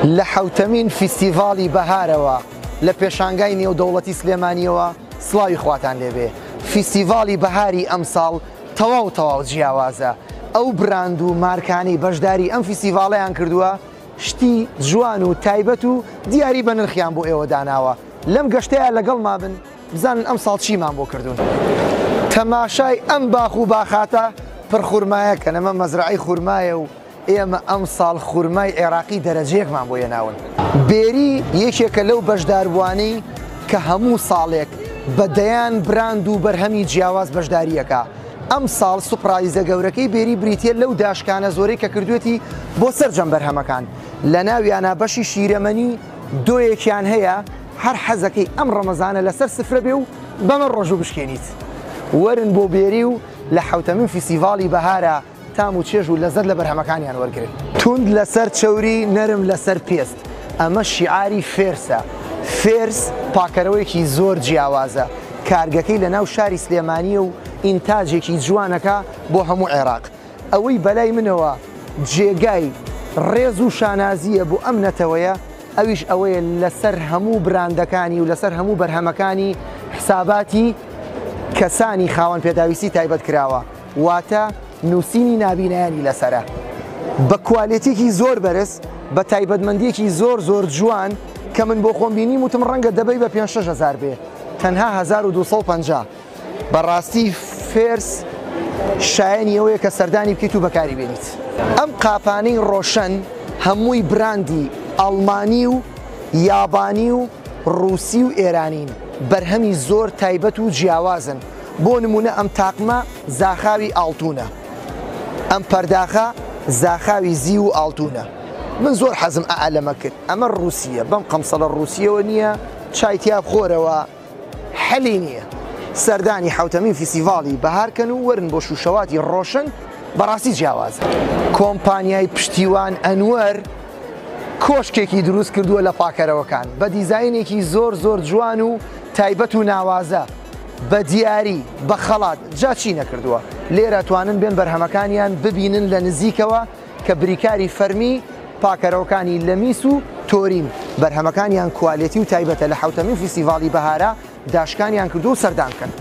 لە حەوتەمین فیستیڤاڵی بەهارەوە لە پێشانگای نێودەوڵەتی سلێمانیەوە سڵاوی خواتان لێبێ. فیستیڤاڵی بەهاری ئەمساڵ تەواو تەواو جیاوازە. ئەو براند و مارکانەی بەشداری ئەم فیستیڤاڵەیان کردووە شتی جوان و تایبەت و دیاری بەنرخیان بۆ ئێوە داناوە. لەم گەشتەیا لەگەڵما بن بزانن ئەمساڵ چیمان بۆ کردوون. تەماشای ئەم باخ و باخاتە پڕ خورمایە کەن، ئەمە مەزرەعەی خورمایە و ئێمە ئەمساڵ خورمای عێراقی دەرەجەیەکمان بۆ هێناون. بێری یەکێکە لەو بەشداربووانەی کە هەموو ساڵێک بە دەیان براند و بەرهەمی جیاواز بەشدارییەکا. ئەمساڵ سوپرایزە گەورەکەی بێری بریتییە لەو داشکانە زۆرەی کە کردوویەتی بۆ سەرجەم بەرهەمەکان. لەناویانا بەشی شیرەمەنی دۆیەکیان هەیە هەر حەزەکەی ئەم ڕەمەزانە لەسەر سفرە بێ و بەمە ڕۆژوو بشکێنیت. وەرن بۆ بێری و لە حەوتەمین فیستیڤاڵی بەهارا تام و چێژ و لەزەت لە بەرهەمەکانیان وەرگرن. توند لەسەر چەوری، نەرم لەسەر پێست، ئەمە شیعاری فێرسە. فێرس پاکەرەوەیەکی زۆر جیاوازە، کارگەکەی لەناو شاری سلێمانییە و ئینتاجێکی جوانەکە بۆ هەموو عێراق. ئەوەی بەلای منەوە جێگای ڕێز و شانازییە بۆ ئەم نەتەوەیە، ئەویش ئەوەیە لەسەر هەموو براندەکانی و لەسەر هەموو بەرهەمەکانی حساباتی کەسانی خاوەن پێداویستی تایبەت کراوە. واتە نووسینی نابینایانی لەسەرە بە کوالێتیەکی زۆر بەرز بە تایبەتمەندیەکی زۆر زۆر جوان کە من بۆ خۆم بینیم وتم ڕەنگە دەبەی بە 5 هزار بێ تەنها 1250. بەڕاستی فێرس شایەنی ئەوەیە کە سەردانی بکەیت و بەکاری بێنیت. ئەم قاپانەی ڕۆشەن هەمووی براندی ئەڵمانی و یابانی و ڕووسی و ئێرانین، بەرهەمی زۆر تایبەت و جیاوازن. بۆ نموونە ئەم تاقمە زاخاوی ئاڵتوونە، ئەم پەرداخە زاخاوی زیو و ئاڵتوونە. من زۆر حەزم ئا لەمە کرد. ئەمە ڕووسییە، بەم قەمسەڵە ڕووسییەوە نییە، چای تیا بخۆرەوە، حەلی نییە. سەردانی حەوتەمین فیستیڤاڵی بەهار کەن و وەرن بۆ شووشەواتی ڕۆشن، بەڕاستی جیاوازە. کۆمپانیای پشتیوان ئەنوەر کۆشکێکی دروست کردووە لە پاکەرەوەکان بە دیزاینێکی زۆر زۆر جوان و تایبەت و ناوازە. بە دیاری، بە خەڵات، جا چی نەکردووە؟ لێرە توانن بێن بەرهەمەکانیان ببینن لە نزیکەوە کە بریکاری فەرمی پاکەرەوەکانی لەمیس و تۆرین، بەرهەمەکانیان کوالێتی و تایبەتە لە حەوتەمین فیستیڤاڵی بەهارە داشکانیان کردووە و سەردان بکەن.